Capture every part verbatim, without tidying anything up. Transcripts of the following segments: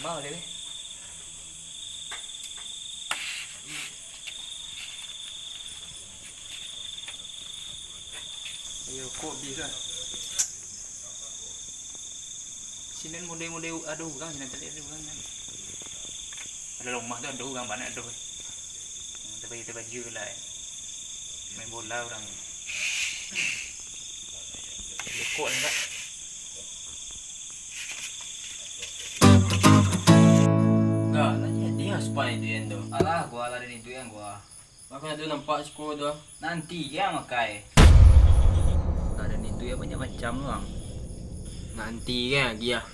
Mau deh. Iyo, kok bisa. Sinan mode-mode ado urang, sinan tadi ado urang kan. Ado rumah tu ado urang banyak tu. Tabagi-tabagi lah. Main bola urang. Lekok ni, Kak. Dah, nak jadi lah spy tu yang tu. Alah, gua lah dari tu yang gua. Aku nak tu nampak siko tu. Nanti ya makai. Ada ni tu ya banyak macam tu, Bang. Nanti kan lagi ya.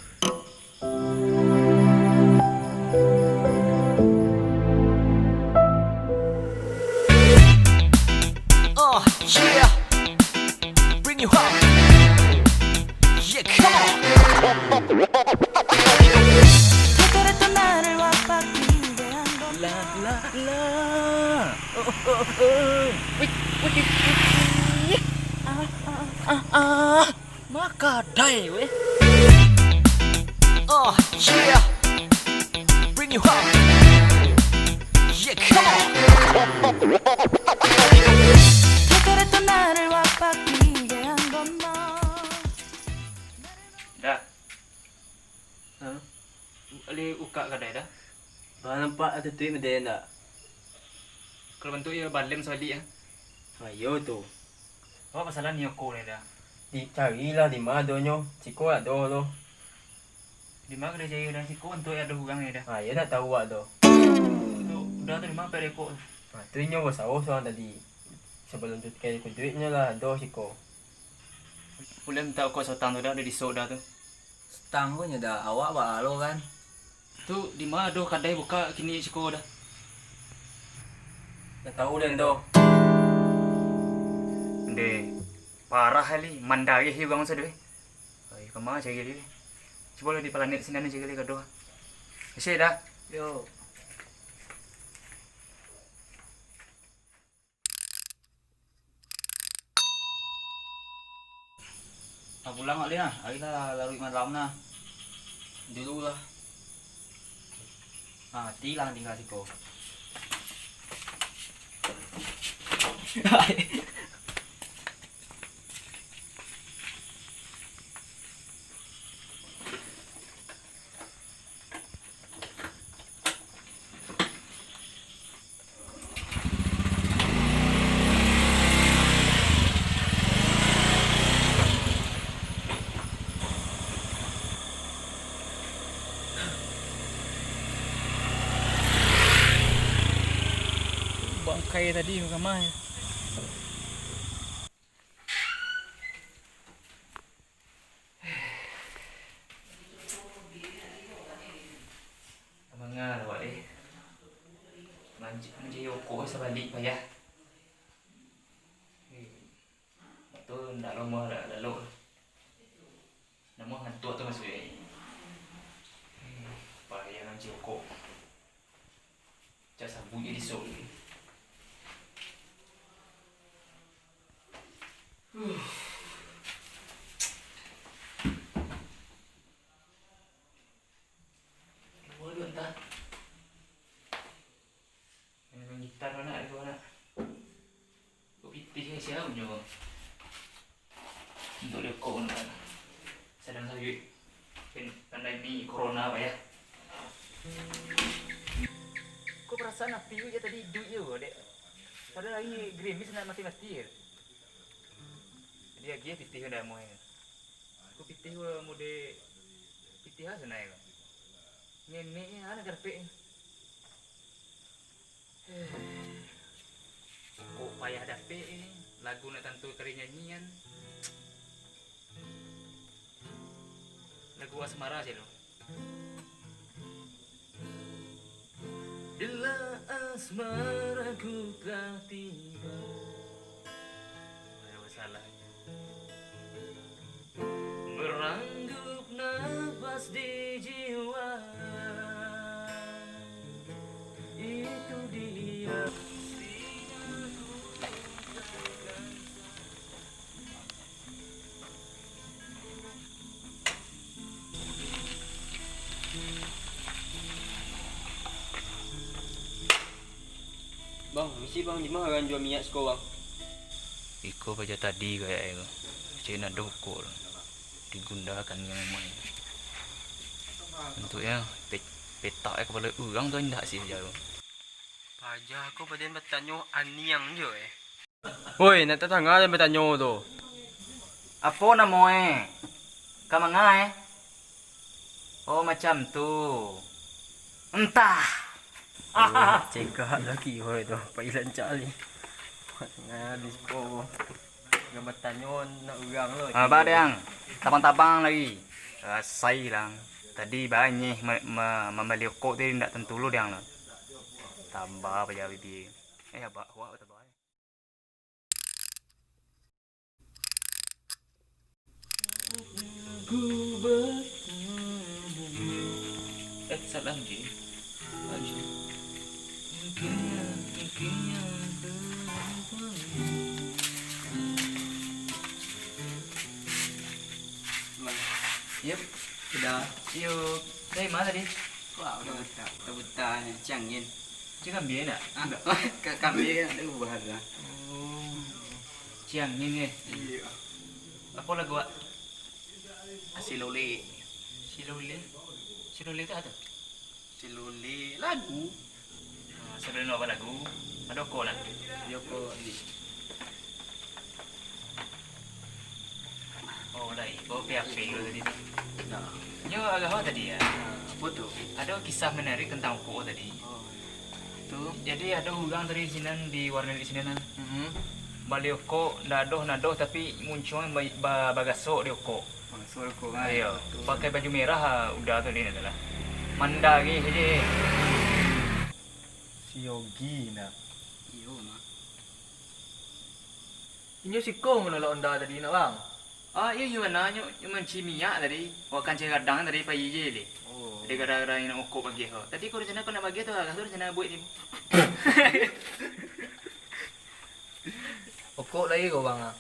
Oh, yeah. Bring you up. Yeah, come on. La, la, la. Oh, oh, oh. Wih, wih, wih, wih. Ah, ah, ah, ah. Makadai weh. Oh, yeah. Bring you up. Yeah, come on. Dah. Hah? Alih ukak kadai dah. Bah nampak atutuik mode ndak? Kalau bantuak iyo balem sabalik ah. Ha, iyo tu. Awak pasalah ni oko ni dah. Di, carilah di ma adonyo. Siko ado tu. Di ma kadai cari dah? Siko bantuak ado urang ni dah. Ha, iyo nak tahu awak tu. Tu, udah tu di ma ampek ekok tu? Ha, tu inyo basawo surang tadi. Sabalum tu kai kuduiknyo lah ado siko. Uleh mintak oko satang tu dah, udah disok dah tu. Satang ko nyo dah, awak baa lo kan? Tu di ma ado kadai bukak kini siko dah? Ndak tahu den doh. Ndeh, parah kali, mandarih urang sado eh. Ai, kama cari dia? Cubo lah di planet sinan cari dia kadoh. Isi dah. Yo. Ah, pulang awak lai nah. Ari lah laruik malam nah. Dulu lah. Ah, mati lah tinggal siko. Bangkai tadi, kamah. Manga lah awak deh. Manj-, manjadi okok sabalik payah. Eh, tu ndak lomo lah lalok. Namo ngantuak tu masuak eh. Eh, payah manjadi okok. Cak sabuik je disok. Huh. Dua dua entah. Main-main gitar anak tu anak. Kok pitih eh, siapa nyo? Untuk liok kau nak sadang sayuik. Pen-, pandemi corona payah. Kok perasaan api tu je tadi iduik je, dek. Padahal hari gerimis nak mati-mati je. Jadi agiah pitih udah amuah ni. Kok pitih gua mode pitih ah senai kok. Ngenek ni, ana garpek ni. Kok payah dapek ni, lagu nak tantu kari nyanyian. Lagu asmara se lo. Bila asmaraku telah tiba. Ayo, salah. Meranggup nafas di jiwa. Itu dia. Misi bang, di ma urang jua minyak siko bang? Iko paja tadi kayak e ko. Cek nak dokok lah. Digundakan dengan main. Untuaknyo pe-, petak e kapalo urang tu indak sih jauh. Paja ko paja batanyo aniang jo e. Oi, nak tatangah jan batanyo tu. Apo namo e? Ka manga e? Oh, macam tu. Entah. Oh, cegak lagi oi tu. Pai lancak ni. Tangah di siko. Jan batanyo nak urang lo. Ah, ba, Dang. Tabang-tabang lagi. Rasai lang. Tadi banyeh ma-, ma-, mambali okok tu indak tantu lo, Dang, lo. Tambah paja bibia. Eh, abak, awak tambah. Eh, salah lagi. Aduh. Yep, udah. Yuk, dari mana tadi? Wah, udah buta. Udah buta ni, ciangin. Cik kambing nak? Ah, ka-, kambing kan ada ubah lah. Oh. Ciangin ke? Iya. Apa lagu, Wak? Silole. Silole? Silole tu apa tu? Silole lagu. Ah, silole apa lagu? Ada kau nak? Yo, kau ni. Oh, lai. Bawa P H P dulu tadi tu. Nah. Nyo agak awak tadi ya? Ah, apa tu? Ada kisah menarik tentang okok tadi. Oh, tu. Jadi, ada urang tadi sinan di warnet di sinan, nah. Mhm. Bali okok, ndak doh, ndak doh, tapi muncuang ba-, ba-, bagasok di okok. Bagasok di okok, kan? Iyo. Betul. Pakai baju merah, ah, udah tu dia adalah. Mandari saja. Si Yogi, nak. Iyo, nak. Inyo siko manolak onda tadi nak, Bang? Ah, iyo, iyo, bana nyo, nyo mancuci minyak tadi. Wak kancai gadang tadi, pai je leh. Oh. Jadi gara-gara inyo nak okok bagiah ko. Tapi ko rencana ko nak bagiah tu, agak tu rencana buek ni. Okok lai ko, Bang, ah.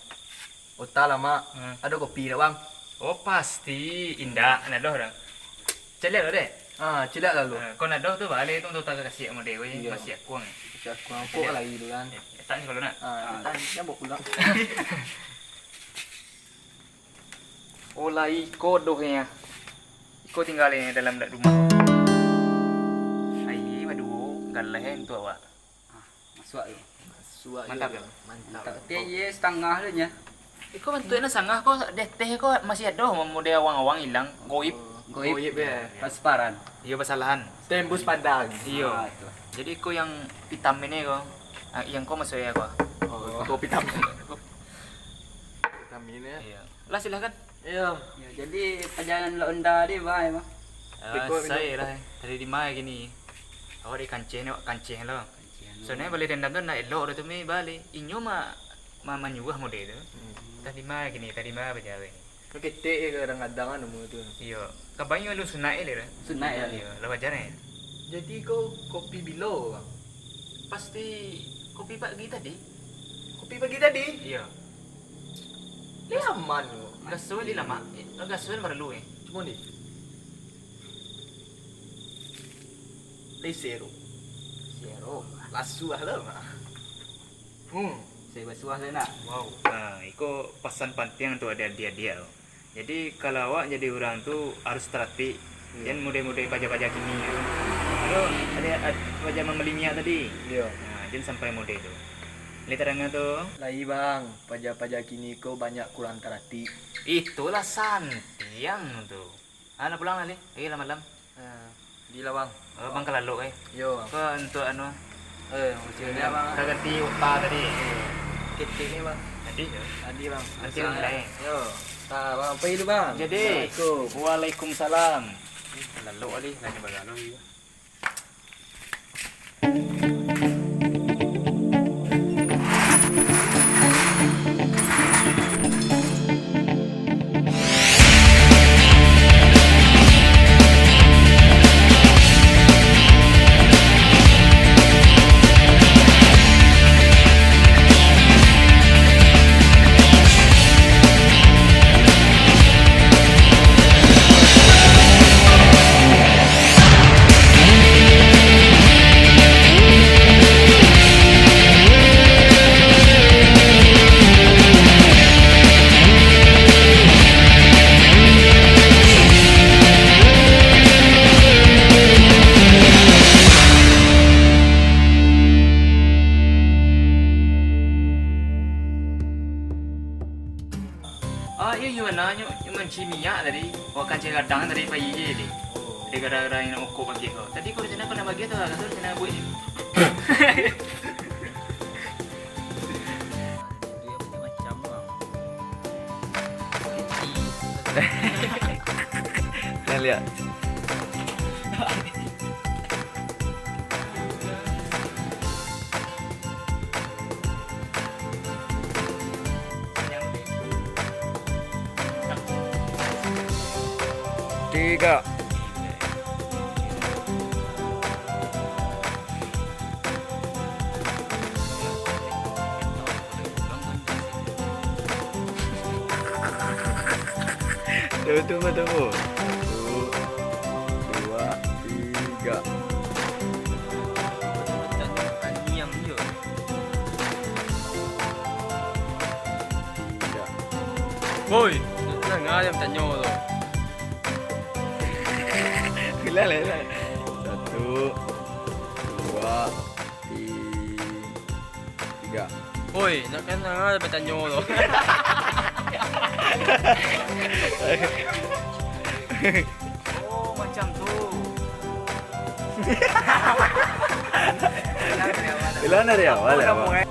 Ota lamak. Hmm. Ado kopi dak, Bang? Oh, pasti indak, nak doh dah. Caliak lo deh. Ah, caliak lalu. Ah, kau nak doh tu balik tu untuk tak kasih model weh, iyo. Masih akuang. Masih akuang. Kok lai tu kan. Eh, tak ni kalau nak. Ah, tak ni, jangan bawa pulang. Oh, lai iko doh ya. Iko tinggal ni dalam dak rumah. Ai, baduo, galeh untuk awak. Ah, masuak tu. Masuak. Mantap. Mantap. Mantap. Tapi ye setangah tu nya. Iko bantuaknyo sangah ko, deh teh ko masih ado, model awang-awang ilang, goib. Oh, goib. Goib, ya. Transparan. Iyo, basalahan. Tembus pandang. Iyo. Ah, tu. Jadi iko yang itam ini ko, ah, yang ko masuk ya ko. Oh, kopi itam. Itam ini ya. Iyo. Lah, silakan. Iyo. Ya, jadi pajalanan la onda di baa, Bang? Ah, Beko, saya lah. Tadi di ma kini? Awak di kancah ni, awak kancah lo. Kancah lo. Soalnyo bali dendam tu ndak elok dah tu, mi bali. Inyo ma-, ma-, manyuruah model tu. Hmm. Tadi ma kini, tadi ma bajalan ni. Ketek je kadang-kadang kan nemu tu. Iyo. Kabanyo lu sunat je lah. Sunat je. Iyo, lah wajar ni. Jadi kau kopi bilo, Bang? Pasti kopi pagi tadi. Kopi pagi tadi? Iyo. Lai aman ko. Gaso lai lamak. Eh, gaso lai paralu, eh. Cuma ni. Lai sero. Sero. Lasuah lah, Mak. Hmm. Saya basuah lah nak. Wow. Nah, iko pasan pantiang untuk adik-adik tu. Jadi, kalau awak jadi urang tu harus taratik. Iyo. Jan model-model paja-paja kini tu. Aduh, ada, ad-, paja mambali minyak tadi. Iyo. Nah, jan sampai model tu. Lai tadanga tu? Lai, Bang. Paja-paja kini ko banyak kurang taratik. Itulah santiang tu. Ah, nak pulang lah, Li. Lagi lah malam. Ah, di lah, Bang. Oh, Bang ka lalok, eh? Yo, Bang. Ko untuk anu, eh, maksudnyo, Bang, ka ganti ota tadi. Ketek ni, Bang. Tadi, yo. Tadi, Bang. Nanti Bang, eh. Yo. Tah, Bang, pai dulu, Bang. Jadi, Assalamualaikum. Waalaikumsalam. Lalok tadi, lah ni baru anu. Wak kan cari gadang dari pagi je deh. Dari gadang-gadang yang nak okok bagi kau. Tadi kau rencana kau nak bagi atau kau rencana buat ni? Dia punya macam, bang. Kecil. Nah, lihat. Tiga. Tunggu, tunggu, tunggu. Satu, dua, tiga. Tiga. Woi, nak danga den batanyo tu. Ulang, ulang, ulang. Satu, dua, ti-, tiga. Woi, nak kan danga den batanyo tu. Oh, macam tu. Ulang dari awal, ulang dari awal.